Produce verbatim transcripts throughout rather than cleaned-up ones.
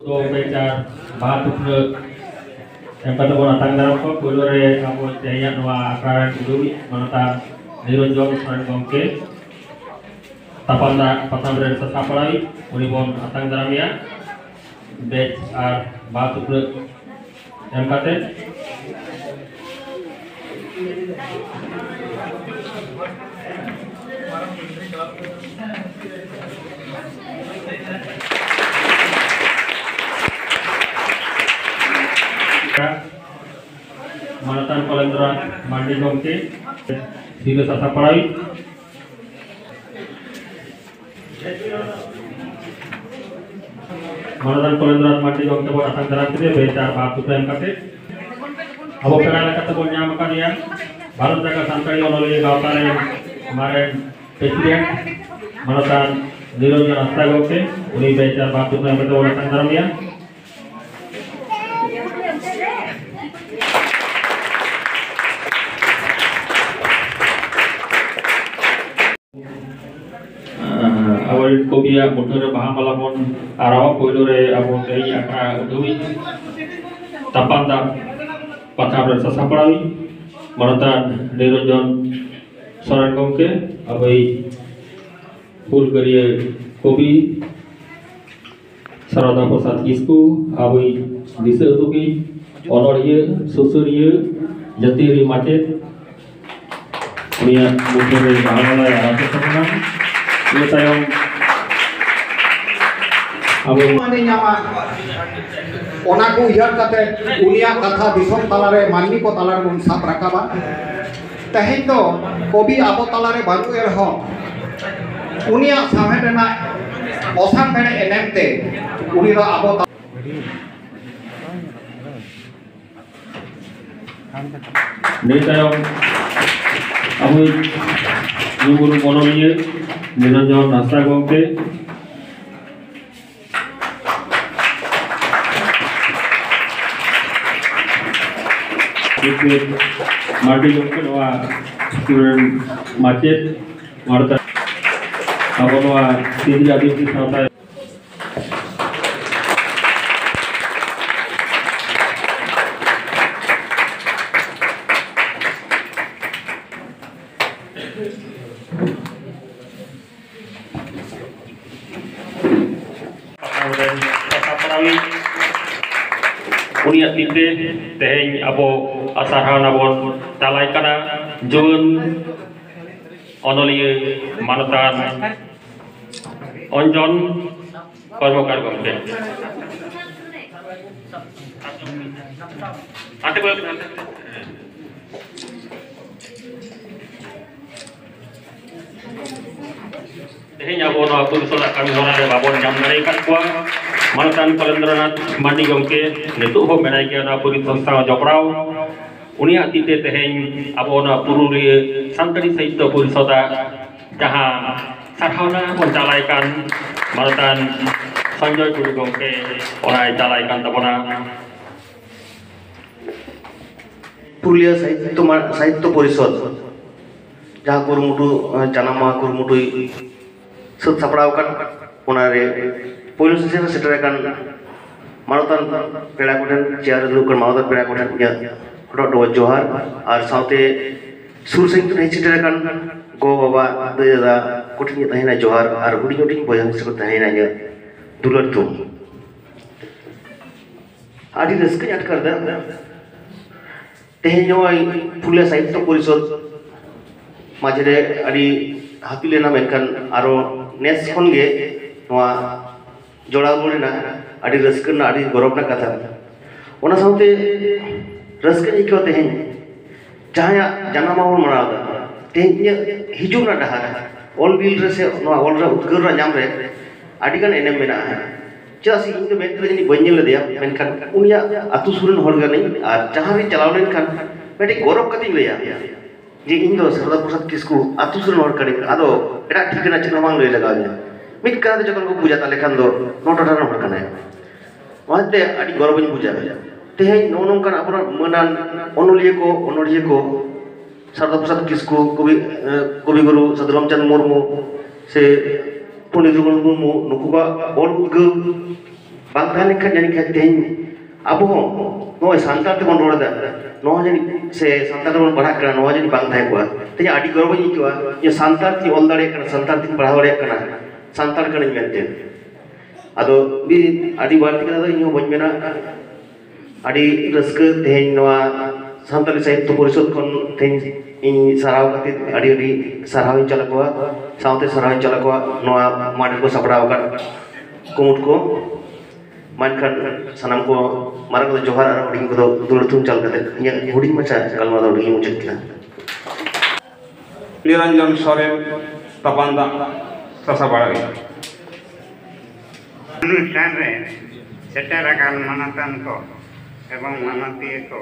ᱫᱚ ᱵᱮᱪ ᱟᱨ ᱵᱟᱦᱟ ᱴᱩᱯᱞᱟᱹᱜ ᱮᱢ ᱠᱟᱛᱮ ᱵᱚᱱ ᱟᱛᱟᱝ ᱫᱟᱨᱟᱢ ᱠᱚᱣᱟ᱾ ᱯᱳᱭᱞᱳ ᱨᱮ ᱟᱵᱚ ᱛᱮᱦᱮᱧᱟᱜ ᱱᱚᱣᱟ ᱟᱠᱷᱲᱟ ᱨᱮᱱ ᱩᱫᱩᱜᱤᱡ ᱢᱟᱱᱚᱛᱟᱱ ᱱᱤᱨᱚᱧᱡᱚᱱ ᱥᱚᱨᱮᱱ ᱜᱚᱢᱠᱮ ᱛᱟᱯᱟᱢ ᱫᱟᱜ ᱯᱟᱛᱷᱟᱢ ᱨᱮᱱ ᱥᱟᱥᱟᱯᱲᱟᱣᱤᱡ, ᱩᱱᱤ ᱵᱚᱱ ᱟᱛᱟᱝ ᱫᱟᱨᱟᱢᱮᱭᱟ᱾ ᱵᱮᱪ ᱟᱨ ᱵᱟᱦᱟ ᱴᱩᱯᱞᱟᱹᱜ ᱮᱢ ᱠᱟᱛᱮ᱾ ᱢᱟᱱᱚᱛᱟᱱ ᱠᱚᱞᱮᱱᱫᱨᱚᱱᱟᱛᱷ ᱢᱟᱱᱰᱤ ᱜᱚᱢᱠᱮ, ᱥᱤᱨᱟᱹ ᱥᱟᱥᱟᱯᱲᱟᱣᱤᱡ᱾ ᱢᱟᱱᱚᱛᱟᱱ ᱠᱚᱞᱮᱱᱫᱨᱚᱱᱟᱛᱷ ᱢᱟᱱᱰᱤ ᱜᱚᱢᱠᱮ ᱵᱚᱱ ᱟᱛᱟᱝ ᱫᱟᱨᱟᱢ ᱠᱮᱫᱮᱭᱟ, ᱵᱮᱪ ᱟᱨ ᱵᱟᱦᱟ ᱴᱩᱯᱞᱟᱹᱜ ᱮᱢ ᱠᱟᱛᱮ᱾ ᱟᱵᱚ ᱯᱮᱲᱟ ᱞᱮᱠᱟᱛᱮ ᱵᱚᱱ ᱧᱟᱢ ᱟᱠᱟᱫᱮᱭᱟ ᱵᱷᱟᱨᱚᱛ ᱡᱟᱠᱟᱛ ᱥᱟᱱᱛᱟᱲᱤ ᱚᱱᱚᱞᱤᱭᱟᱹ ᱜᱟᱶᱛᱟ ᱨᱮᱱ ᱢᱟᱨᱮᱱ ᱯᱨᱮᱥᱤᱰᱮᱱᱴ ᱢᱟᱱᱚᱛᱟᱱ ᱱᱤᱨᱚᱧᱡᱚᱱ ᱦᱟᱸᱥᱫᱟ ᱜᱚᱢᱠᱮ, ᱩᱱᱤ ᱵᱮᱪ ᱟᱨ ᱵᱟᱦᱟ ᱴᱩᱯᱞᱟᱹᱜ ᱮᱢ ᱠᱟᱛᱮ ᱵᱚᱱ ᱟᱛᱟᱝ ᱫᱟᱨᱟᱢᱮᱭᱟ᱾ ᱟᱵᱚᱨᱮᱱ ᱠᱚᱵᱤᱭᱟᱜ ᱢᱩᱴᱷᱟᱹᱱ ᱨᱮ ᱵᱟᱦᱟ ᱢᱟᱞᱟ ᱵᱚᱱ ᱟᱨᱟᱣᱟ᱾ ᱯᱳᱭᱞᱳ ᱨᱮ ᱟᱵᱚ ᱛᱮᱦᱮᱧ ᱟᱠᱷᱲᱟ ᱩᱰᱷᱟᱹᱣᱤᱡ ᱛᱟᱯᱟᱢ ᱫᱟᱜ ᱯᱟᱛᱷᱟᱢ ᱨᱮ ᱥᱟᱥᱟᱯᱲᱟᱣᱤᱡ ᱢᱟᱱᱚᱛᱟᱱ ᱱᱤᱨᱚᱧᱡᱚᱱ ᱥᱚᱨᱮᱱ ᱜᱚᱢᱠᱮ, ᱟᱵᱚᱭᱤᱡ ᱦᱩᱞᱜᱟᱹᱨᱤᱭᱟᱹ ᱠᱚᱵᱤ ᱥᱟᱨᱚᱫᱟ ᱯᱨᱚᱥᱟᱫᱽ ᱠᱤᱥᱠᱩ, ᱟᱵᱚᱭᱤᱡ ᱫᱤᱥᱟᱹ ᱩᱫᱩᱜᱤᱡ, ᱚᱱᱚᱲᱦᱤᱭᱟᱹ, ᱥᱩᱥᱟᱹᱨᱤᱭᱟᱹ, ᱡᱟᱹᱛᱤᱭᱟᱹᱨᱤ ᱢᱟᱪᱮᱫ, ᱩᱱᱤᱭᱟᱜ ᱢᱩᱴᱷᱟᱹᱱ ᱨᱮ ᱵᱟᱦᱟ ᱢᱟᱞᱟᱭ ᱟᱨᱟᱣ ᱠᱮᱫ ᱛᱟᱵᱚᱱᱟ᱾ ᱤᱱᱟᱹ ᱛᱟᱭᱚᱢ ᱟᱵᱚ ᱢᱟᱹᱱᱮ ᱧᱟᱢᱟ, ᱚᱱᱟ ᱠᱚ ᱩᱭᱦᱟᱹᱨ ᱠᱟᱛᱮ ᱩᱱᱤᱭᱟᱜ ᱠᱟᱛᱷᱟ ᱫᱤᱥᱚᱢ ᱛᱟᱞᱟᱨᱮ, ᱢᱟᱹᱱᱢᱤ ᱠᱚ ᱛᱟᱞᱟ ᱨᱮᱵᱚᱱ ᱥᱟᱵ ᱨᱟᱠᱟᱵᱟ᱾ ᱛᱮᱦᱮᱧ ᱫᱚ ᱠᱚᱵᱤ ᱟᱵᱚ ᱛᱟᱞᱟᱨᱮ ᱵᱟᱹᱱᱩᱜ ᱮ ᱨᱮᱦᱚᱸ, ᱩᱱᱤᱭᱟᱜ ᱥᱟᱶᱦᱮᱫ ᱨᱮᱱᱟᱜ ᱚᱥᱟᱢᱵᱷᱮᱲ ᱮᱱᱮᱢ ᱛᱮ ᱩᱱᱤ ᱫᱚ ᱟᱵᱚ ᱛᱟᱞᱟ ᱱᱤᱭᱟᱹ ᱛᱟᱭᱚᱢ ᱟᱵᱚᱭᱤᱡ ᱧᱩᱢᱩᱨ ᱚᱱᱚᱞᱤᱭᱟᱹ ᱱᱤᱨᱚᱧᱡᱚᱱ ᱦᱟᱸᱥᱫᱟ ᱜᱚᱢᱠᱮ, ᱢᱟᱱᱰᱤ ᱜᱚᱢᱠᱮ, ᱱᱚᱣᱟ ᱥᱠᱩᱞ ᱨᱮᱱ ᱢᱟᱪᱮᱫ, ᱢᱟᱲᱛᱮ ᱟᱵᱚ ᱱᱚᱣᱟ ᱥᱤᱧᱚᱛ ᱟᱹᱫᱤᱵᱟᱹᱥᱤ ᱥᱟᱶᱛᱟ ᱩᱱᱤᱭᱟᱜ ᱛᱤᱛᱮ ᱛᱮᱦᱮᱧ ᱟᱵᱚ ᱥᱟᱨᱦᱟᱣᱱᱟ ᱵᱚᱱ ᱪᱟᱞᱟᱭ ᱠᱟᱱᱟ ᱡᱩᱣᱟᱹᱱ ᱚᱱᱚᱞᱤᱭᱟᱹ ᱢᱟᱱᱚᱛᱟᱱ ᱚᱧᱡᱚᱱ ᱠᱚᱨᱢᱚᱠᱟᱨ ᱜᱚᱢᱠᱮ᱾ ᱦᱟᱱᱛᱮ ᱵᱚᱞᱚ ᱠᱟᱱᱟ, ᱦᱟᱱᱛᱮ᱾ ᱛᱮᱦᱮᱧ ᱟᱵᱚ ᱱᱚᱣᱟ ᱯᱚᱨᱤᱥᱚᱫᱟᱜ ᱠᱟᱹᱢᱤ ᱦᱚᱨᱟ ᱨᱮ ᱵᱟᱵᱚᱱ ᱧᱟᱢ ᱫᱟᱲᱮ ᱟᱠᱟᱫ ᱠᱚᱣᱟ᱾ ᱢᱟᱱᱚᱛᱟᱱ ᱠᱚᱞᱮᱱᱫᱨᱚᱱᱟᱛᱷ ᱢᱟᱱᱰᱤ ᱜᱚᱢᱠᱮ ᱱᱤᱛᱚᱜ ᱦᱚᱸ ᱢᱮᱱᱟᱭ ᱜᱮᱭᱟ ᱱᱚᱣᱟ ᱯᱚᱨᱤᱥᱚᱫ ᱥᱟᱶ ᱡᱚᱯᱲᱟᱣ᱾ ᱩᱱᱤᱭᱟᱜ ᱛᱤᱛᱮ ᱛᱮᱦᱮᱧ ᱟᱵᱚ ᱱᱚᱣᱟ ᱯᱩᱨᱩᱞᱤᱭᱟᱹ ᱥᱟᱱᱛᱟᱲᱤ ᱥᱟᱦᱤᱛᱛᱚ ᱯᱚᱨᱤᱥᱚᱫᱟᱜ ᱡᱟᱦᱟᱸ ᱥᱟᱨᱦᱟᱣᱱᱟ ᱵᱚᱱ ᱪᱟᱞᱟᱭ ᱠᱟᱱ ᱢᱟᱱᱚᱛᱟᱱ ᱥᱚᱧᱡᱚᱭ ᱴᱩᱰᱩ ᱜᱚᱢᱠᱮ ᱚᱱᱟᱭ ᱪᱟᱞᱟᱭ ᱠᱟᱱ ᱛᱟᱵᱚᱱᱟ᱾ ᱯᱩᱨᱩᱞᱤᱭᱟᱹ ᱥᱟᱦᱤᱛᱛᱚ ᱢᱟ-, ᱥᱟᱦᱤᱛᱛᱚ ᱯᱚᱨᱤᱥᱚᱫ ᱡᱟᱦᱟᱸ ᱠᱩᱨᱩᱢᱩᱴᱩ, ᱡᱟᱱᱟᱢ ᱢᱟᱦᱟ ᱠᱩᱨᱩᱢᱩᱴᱩᱭ ᱥᱟᱹᱛ ᱥᱟᱯᱲᱟᱣ ᱟᱠᱟᱱ, ᱚᱱᱟᱨᱮ ᱯᱳᱭᱞᱳ ᱥᱮᱥᱮᱱ ᱨᱮ ᱥᱮᱴᱮᱨ ᱟᱠᱟᱱ ᱢᱟᱱᱚᱛᱟᱱ ᱯᱮᱲᱟ ᱠᱚᱴᱷᱮᱱ, ᱪᱮᱭᱟᱨ ᱨᱮ ᱫᱩᱲᱩᱵ ᱠᱟᱱ ᱢᱟᱱᱚᱛᱟᱱ ᱯᱮᱲᱟ ᱠᱚᱴᱷᱮᱱ ᱤᱧᱟᱹᱜ ᱦᱚᱴᱚᱜ ᱦᱚᱴᱚᱜ ᱡᱚᱦᱟᱨ, ᱟᱨ ᱥᱟᱶᱛᱮ ᱥᱩᱨ ᱥᱟᱺᱜᱤᱧ ᱠᱷᱚᱱ ᱦᱮᱡ ᱥᱮᱴᱮᱨ ᱟᱠᱟᱱ ᱜᱚ ᱵᱟᱵᱟ, ᱫᱟᱹᱭ ᱫᱟᱫᱟ ᱠᱚᱴᱷᱮᱱ ᱤᱧᱟᱹᱜ ᱛᱟᱦᱮᱱᱟ ᱡᱚᱦᱟᱨ, ᱟᱨ ᱦᱩᱰᱤᱧ ᱦᱩᱰᱤᱧ ᱵᱚᱭᱦᱟ ᱢᱤᱥᱮᱨᱟ ᱠᱚ ᱛᱟᱦᱮᱱᱟ ᱤᱧᱟᱹᱜ ᱫᱩᱞᱟᱹᱲ ᱛᱷᱩᱢ᱾ ᱟᱹᱰᱤ ᱨᱟᱹᱥᱠᱟᱹᱧ ᱟᱴᱠᱟᱨ ᱮᱫᱟ᱾ ᱛᱮᱦᱮᱧ ᱱᱚᱜᱼᱚᱭ ᱯᱩᱨᱩᱞᱤᱭᱟᱹ ᱥᱟᱦᱤᱛᱛᱚ ᱯᱚᱨᱤᱥᱚᱫ ᱢᱟᱡᱷᱮ ᱨᱮ ᱟᱹᱰᱤ ᱦᱟᱹᱯᱤᱫ ᱞᱮᱱᱟ, ᱢᱮᱱᱠᱷᱟᱱ ᱟᱨᱚ ᱱᱮᱥ ᱠᱷᱚᱱ ᱜᱮ ᱱᱚᱣᱟ ᱡᱚᱲᱟᱣ ᱨᱩᱣᱟᱹᱲ ᱮᱱᱟ᱾ ᱟᱹᱰᱤ ᱨᱟᱹᱥᱠᱟᱹ ᱨᱮᱱᱟᱜ, ᱟᱹᱰᱤ ᱜᱚᱨᱚᱵᱽ ᱨᱮᱱᱟᱜ ᱠᱟᱛᱷᱟ᱾ ᱚᱱᱟ ᱥᱟᱶᱛᱮ ᱨᱟᱹᱥᱠᱟᱹᱧ ᱟᱹᱭᱠᱟᱹᱣᱟ ᱛᱮᱦᱮᱧ ᱡᱟᱦᱟᱸᱭᱟᱜ ᱡᱟᱱᱟᱢ ᱢᱟᱦᱟ ᱵᱚᱱ ᱢᱟᱱᱟᱣ ᱮᱫᱟ, ᱛᱮᱦᱮᱧ ᱤᱧᱟᱹᱜ ᱦᱤᱡᱩᱜ ᱨᱮᱱᱟᱜ ᱰᱟᱦᱟᱨ, ᱚᱞ ᱵᱤᱞ ᱨᱮ ᱥᱮ ᱱᱚᱣᱟ ᱚᱞ ᱨᱮ ᱩᱫᱽᱜᱟᱹᱨ ᱨᱮᱱᱟᱜ ᱧᱟᱢ ᱨᱮ ᱟᱹᱰᱤ ᱜᱟᱱ ᱮᱱᱮᱢ ᱢᱮᱱᱟᱜᱼᱟ᱾ ᱪᱮᱫᱟᱜ ᱥᱮ ᱤᱧ ᱫᱚ ᱢᱮᱫ ᱛᱮ ᱡᱟᱹᱱᱤᱡ ᱵᱟᱹᱧ ᱧᱮᱞ ᱞᱮᱫᱮᱭᱟ, ᱢᱮᱱᱠᱷᱟᱱ ᱩᱱᱤᱭᱟᱜ ᱟᱹᱛᱩ ᱥᱩᱨ ᱨᱮᱱ ᱦᱚᱲ ᱠᱟᱹᱱᱟᱹᱧ, ᱟᱨ ᱡᱟᱦᱟᱸ ᱨᱤᱧ ᱪᱟᱞᱟᱣ ᱞᱮᱱᱠᱷᱟᱱ ᱢᱤᱫᱴᱤᱡ ᱜᱚᱨᱚᱵᱽ ᱠᱟᱛᱮᱧ ᱞᱟᱹᱭᱟ ᱡᱮ ᱤᱧ ᱫᱚ ᱥᱟᱨᱚᱫᱟ ᱯᱨᱚᱥᱟᱫᱽ ᱠᱤᱥᱠᱩ ᱟᱹᱛᱩ ᱥᱩᱨ ᱨᱮᱱ ᱦᱚᱲ ᱠᱟᱹᱱᱟᱹᱧ, ᱟᱫᱚ ᱮᱴᱟᱜ ᱴᱷᱤᱠᱟᱹᱱᱟ ᱪᱮᱫ ᱦᱚᱸ ᱵᱟᱝ ᱞᱟᱹᱭ ᱞᱟᱜᱟᱣ ᱤᱧᱟ᱾ ᱢᱤᱫ ᱠᱟᱛᱷᱟ ᱛᱮ ᱡᱚᱛᱚ ᱦᱚᱲ ᱠᱚ ᱵᱩᱡᱟ, ᱛᱟᱦᱞᱮ ᱠᱷᱟᱱ ᱫᱚ ᱱᱚᱣᱟ ᱴᱚᱴᱷᱟ ᱨᱮᱱ ᱦᱚᱲ ᱠᱟᱱᱟᱭ᱾ ᱚᱱᱟᱛᱮ ᱟᱹᱰᱤ ᱜᱚᱨᱚᱵᱽ ᱤᱧ ᱵᱩᱡᱟ᱾ ᱛᱮᱦᱮᱧ ᱱᱚᱜᱼᱚ ᱱᱚᱝᱠᱟᱱ ᱟᱵᱚᱨᱮᱱ ᱢᱟᱹᱱᱟᱱ ᱚᱱᱚᱞᱤᱭᱟᱹ ᱠᱚ, ᱚᱱᱚᱞᱤᱭᱟᱹ ᱠᱚ, ᱥᱟᱨᱚᱫᱟ ᱯᱨᱚᱥᱟᱫᱽ ᱠᱤᱥᱠᱩ, ᱠᱚᱵᱤ, ᱮ, ᱠᱚᱵᱤᱜᱩᱨᱩ ᱥᱟᱹᱫᱷᱩ ᱨᱟᱢᱪᱟᱸᱫᱽ ᱢᱩᱨᱢᱩ ᱥᱮ ᱯᱚᱱᱰᱤᱛ ᱨᱚᱜᱷᱩᱱᱟᱛᱷ ᱢᱩᱨᱢᱩ, ᱱᱩᱠᱩᱣᱟᱜ ᱚᱞ ᱩᱫᱽᱜᱟᱹᱣ ᱵᱟᱝ ᱛᱟᱦᱮᱸ ᱞᱮᱱᱠᱷᱟᱱ ᱡᱟᱹᱱᱤᱡ ᱠᱷᱟᱱ ᱛᱮᱦᱮᱧ ᱟᱵᱚ ᱦᱚᱸ ᱱᱚᱜᱼᱚᱭ ᱥᱟᱱᱛᱟᱲ ᱛᱮᱵᱚᱱ ᱨᱚᱲ ᱮᱫᱟ, ᱱᱚᱣᱟ ᱡᱟᱹᱱᱤᱡ ᱥᱮ ᱥᱟᱱᱛᱟᱲ ᱛᱮᱵᱚᱱ ᱯᱟᱲᱦᱟᱜ ᱠᱟᱱᱟ, ᱱᱚᱣᱟ ᱡᱟᱹᱱᱤᱡ ᱵᱟᱝ ᱛᱟᱦᱮᱸ ᱠᱚᱜᱼᱟ᱾ ᱛᱮᱦᱮᱧ ᱟᱹᱰᱤ ᱜᱚᱨᱚᱵᱽ ᱤᱧ ᱟᱹᱭᱠᱟᱹᱣᱟ ᱡᱮ ᱥᱟᱱᱛᱟᱲ ᱛᱤᱧ ᱚᱞ ᱫᱟᱲᱮᱭᱟᱜ ᱠᱟᱱᱟ, ᱥᱟᱱᱛᱟᱲ ᱛᱤᱧ ᱯᱟᱲᱦᱟᱣ ᱫᱟᱲᱮᱭᱟᱜ ᱠᱟᱱᱟ, ᱥᱟᱱᱛᱟᱲ ᱠᱟᱹᱱᱟᱹᱧ ᱢᱮᱱᱛᱮ᱾ ᱟᱫᱚ ᱢᱤᱫ ᱟᱹᱰᱤ ᱵᱟᱹᱲᱛᱤ ᱠᱟᱛᱷᱟ ᱫᱚ ᱤᱧ ᱦᱚᱸ ᱵᱟᱹᱧ ᱢᱮᱱᱟ᱾ ᱟᱹᱰᱤ ᱨᱟᱹᱥᱠᱟᱹ ᱛᱮᱦᱮᱧ ᱱᱚᱣᱟ ᱥᱟᱱᱛᱟᱲᱤ ᱥᱟᱦᱤᱛᱛᱚ ᱯᱚᱨᱤᱥᱚᱫᱽ ᱠᱷᱚᱱ ᱛᱮᱦᱮᱧ ᱤᱧ ᱥᱟᱨᱦᱟᱣ ᱠᱷᱟᱹᱛᱤᱨ ᱟᱹᱰᱤ ᱟᱹᱰᱤ ᱥᱟᱨᱦᱟᱣ ᱤᱧ ᱪᱟᱞ ᱟᱠᱚᱣᱟ᱾ ᱥᱟᱶᱛᱮ ᱥᱟᱨᱦᱟᱣ ᱤᱧ ᱪᱟᱞ ᱟᱠᱚᱣᱟ ᱱᱚᱣᱟ ᱢᱟᱰᱮᱨ ᱠᱚ ᱥᱟᱯᱲᱟᱣ ᱟᱠᱟᱫ ᱠᱩᱢᱩᱴ ᱠᱚ᱾ ᱢᱟ ᱮᱱᱠᱷᱟᱱ ᱥᱟᱱᱟᱢ ᱠᱚ ᱢᱟᱨᱟᱝ ᱠᱚᱫᱚ ᱡᱚᱦᱟᱨ ᱟᱨ ᱦᱩᱰᱤᱧ ᱠᱚᱫᱚ ᱫᱩᱞᱟᱹᱲ ᱛᱷᱩᱢ ᱪᱟᱞ ᱠᱟᱛᱮ ᱤᱧᱟᱹᱜ ᱦᱩᱰᱤᱧ ᱢᱟᱪᱷᱟ ᱜᱟᱞᱢᱟᱨᱟᱣ ᱫᱚ ᱚᱸᱰᱮ ᱜᱤᱧ ᱢᱩᱪᱟᱹᱫ ᱠᱮᱫᱟ᱾ ᱱᱤᱨᱚᱧᱡᱚᱱ ᱥᱚᱨᱮᱱ, ᱛᱟᱯᱟᱱ ᱫᱟᱜ, ᱥᱟᱥᱟᱵᱟᱲᱟ᱾ ᱚᱱᱩᱥᱴᱷᱟᱱ ᱨᱮ ᱥᱮᱴᱮᱨ ᱟᱠᱟᱱ ᱢᱟᱱᱚᱛᱟᱱ ᱠᱚ ᱮᱵᱚᱝ ᱢᱟᱱᱚᱛᱤᱭᱟᱹ ᱠᱚ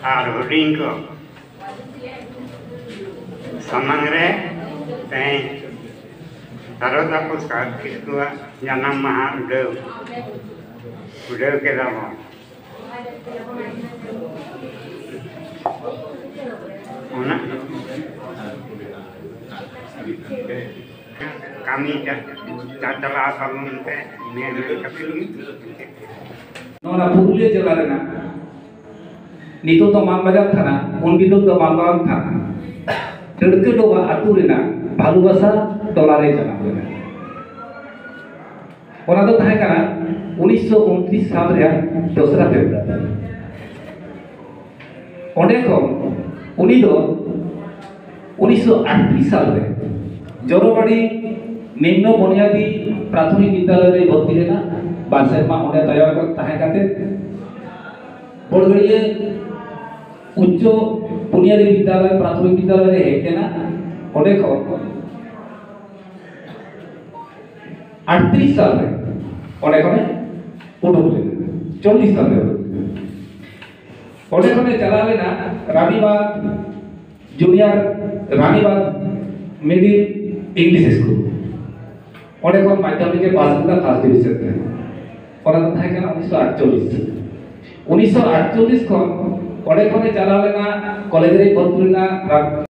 ᱟᱨ ᱦᱩᱰᱤᱧ ᱠᱚ ᱥᱟᱢᱟᱝ ᱨᱮ ᱛᱮᱦᱮᱧ ᱥᱟᱨᱚᱫᱟ ᱯᱨᱚᱥᱟᱫᱽ ᱠᱤᱥᱠᱩᱣᱟᱜ ᱡᱟᱱᱟᱢ ᱢᱟᱦᱟ ᱩᱰᱟᱹᱣ, ᱩᱰᱟᱹᱣ ᱠᱮᱫᱟ ᱵᱚᱱ᱾ ᱚᱱᱟ ᱠᱟᱹᱢᱤ ᱪᱟ-, ᱪᱟᱪᱞᱟᱣ ᱛᱟᱵᱚᱱ ᱯᱮ, ᱤᱱᱟᱹ ᱢᱮᱱ ᱠᱟᱛᱮ ᱜᱮ᱾ ᱱᱚᱣᱟ ᱯᱩᱨᱩᱞᱤᱭᱟᱹ ᱡᱮᱞᱟ ᱨᱮᱱᱟᱜ ᱱᱤᱛᱚᱜ ᱫᱚ ᱢᱟᱱᱵᱟᱡᱟᱨ ᱛᱷᱟᱱᱟ, ᱩᱱ ᱵᱤᱫᱟᱹᱞ ᱫᱚ ᱢᱟᱱᱵᱟᱡᱟᱨ ᱛᱷᱟᱱᱟ, ᱰᱟᱹᱲᱠᱟᱹ ᱰᱚᱵᱟ ᱟᱹᱛᱩ ᱨᱮᱱᱟᱜ ᱵᱷᱟᱞᱩᱵᱟᱥᱟ ᱴᱚᱞᱟ ᱨᱮ ᱡᱟᱱᱟᱢ ᱞᱮᱱᱟ᱾ ᱚᱱᱟ ᱫᱚ ᱛᱟᱦᱮᱸ ᱠᱟᱱᱟ ᱩᱱᱤᱥᱥᱚ ᱩᱱᱛᱨᱤᱥ ᱥᱟᱞ ᱨᱮᱭᱟᱜ ᱫᱚᱥᱨᱟ ᱯᱷᱮᱵᱽᱨᱩᱣᱟᱨᱤ᱾ ᱚᱸᱰᱮ ᱠᱷᱚᱱ ᱩᱱᱤ ᱫᱚ ᱩᱱᱤᱥᱥᱚ ᱟᱴᱛᱨᱤᱥ ᱥᱟᱞ ᱨᱮ ᱡᱚᱨᱚᱵᱟᱲᱤ ᱱᱤᱢᱱᱚ ᱵᱩᱱᱤᱭᱟᱫᱤ ᱯᱨᱟᱛᱷᱚᱢᱤᱠ ᱵᱤᱫᱽᱫᱟᱞᱚᱭ ᱨᱮ ᱵᱷᱚᱨᱛᱤ ᱞᱮᱱᱟ᱾ ᱵᱟᱨ ᱥᱮᱨᱢᱟ ᱚᱸᱰᱮ ᱛᱟᱭᱚᱢ ᱛᱟᱦᱮᱸ ᱠᱟᱛᱮ ᱵᱚᱲᱜᱟᱹᱲᱤᱭᱟᱹ ᱩᱪᱪᱚ ᱵᱩᱱᱤᱭᱟᱫᱤ ᱵᱤᱫᱽᱫᱟᱞᱚᱭ, ᱯᱨᱟᱛᱷᱚᱢᱤᱠ ᱵᱤᱫᱽᱫᱟᱞᱚᱭ ᱨᱮ ᱦᱮᱡ ᱞᱮᱱᱟ᱾ ᱚᱸᱰᱮ ᱠᱷᱚᱱ ᱟᱴᱛᱨᱤᱥ ᱥᱟᱞ ᱨᱮ ᱚᱸᱰᱮ ᱠᱷᱚᱱᱮ ᱩᱰᱩᱠ ᱞᱮᱱᱟ, ᱪᱚᱞᱞᱤᱥ ᱥᱟᱞ ᱨᱮ ᱩᱰᱩᱠ ᱞᱮᱱᱟ᱾ ᱚᱸᱰᱮ ᱠᱷᱚᱱᱮ ᱪᱟᱞᱟᱣ ᱞᱮᱱᱟ Ranibandh junior, Ranibandh middle English school. ᱚᱸᱰᱮ ᱠᱷᱚᱱ ᱢᱟᱫᱽᱫᱷᱚᱢᱤᱠ ᱮ ᱯᱟᱥ ᱞᱮᱫᱟ ᱯᱷᱟᱥᱴ ᱰᱤᱵᱤᱡᱚᱱ ᱛᱮ᱾ ᱚᱱᱟ ᱫᱚ ᱛᱟᱦᱮᱸ ᱠᱟᱱᱟ ᱩᱱᱤᱥᱥᱚ ᱟᱴᱪᱚᱞᱞᱤᱥ᱾ ᱩᱱᱤᱥᱥᱚ ᱟᱴᱪᱚᱞᱞᱤᱥ ᱠᱷᱚᱱ ᱚᱸᱰᱮ ᱠᱷᱚᱱᱮ ᱪᱟᱞᱟᱣ ᱞᱮᱱᱟ ᱠᱚᱞᱮᱡᱽ ᱨᱮ ᱵᱷᱚᱨᱛᱤ ᱞᱮᱱᱟ᱾